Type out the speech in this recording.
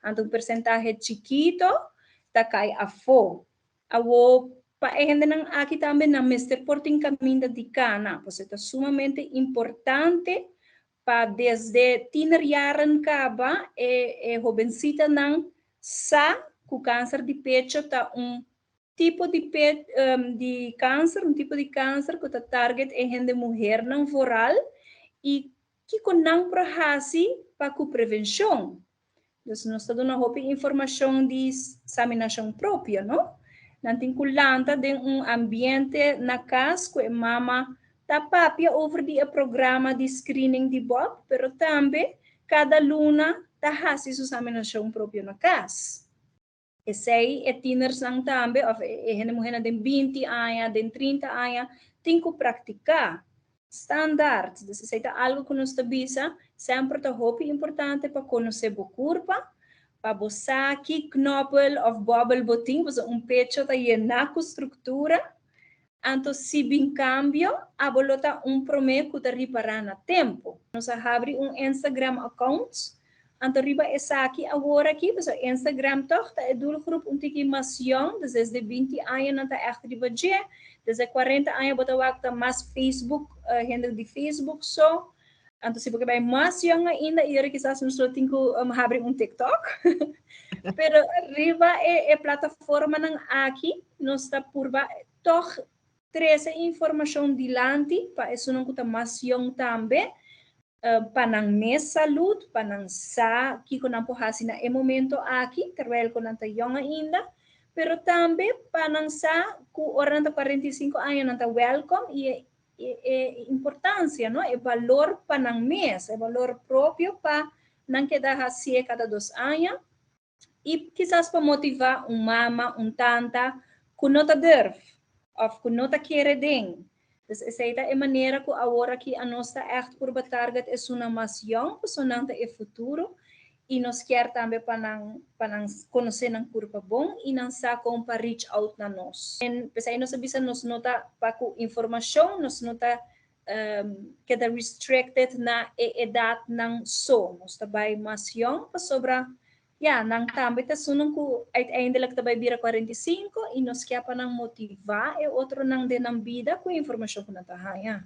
Anto un porcentahe chikito ta cai afo. Awo pa e hendenan aki tambe nan mester por tin caminda di cana. Pues e ta sumamente importante pa desde tienerjaren caba e hobencitanan sa cu cancer di pecho ta un tipo di cancer, un tipo di cancer cu ta target e hende muhernan vooral y kico nan por haci pa cu prevencion. Dus nos ta duna hopi informacion di saminacion propio, no? Nan tin cu lanta den un ambiente na cas cu e mama ta papia over di e programa di screening di BOP, pero tambe cada luna ta haci su saminacion propio na cas. Esey e tienersnan tambe, of e hende muhernan den 20 aña, den 30 aña, tin cu practica. Standaard. Dus esey ta algo cu nos ta bisa, semper ta hopi importante pa conoce bo curpa, pa bo sa ki knobbel of bobbel bo tin, pasobra un pecho ta yena cu structura, anto si bin cambio, abo lo ta un prome cu ta ripara na tempo. Nos a habri un Instagram account, anto riba esaki awor aki, pasobra Instagram toch ta e doelgroep un tiki mas jong, dus desde 20 aña nan ta echt riba dje, desde 40 aña bo ta wak ta mas Facebook, hende di Facebook so. Anto si bo ke bai mas jong ainda, y ora kisas nos lo tin cu habri un TikTok. Pero riba e plataformanan aki, nos ta purba toch trece informacion dilanti pa esunnan cu ta mas jong tambe, pa nan mes salud, pa nan sa kico nan por haci na e momento aki, terwijl cu nan ta jong ainda, pero tambe pa nan sa cu ora nan ta 45 aña nan ta welcome y e importancia, no? E valor pa nan mes, e valor propio pa nan keda haci cada 2 aña y kisas pa motiva un mama, un tanta cu no ta durf of cu no ta kere den. Dus esey ta e manera cu awor aki nos ta echt purba target esunnan mas jong, pasobra nan ta e futuro y nos kier tambe pa nan conoce nan curpa bon y nan sa con pa reach out na nos. En pesey nos a bisa nos no ta pa cu informacion, nos no ta keda restricted na e edad nan so. Nos ta bay mas jong pasobra ja, nan tambe ta esunnan cu uiteindelijk ta bay bira 45 y nos kier pa nan motiva e otronan den nan bida cu informacion cu nan ta haya.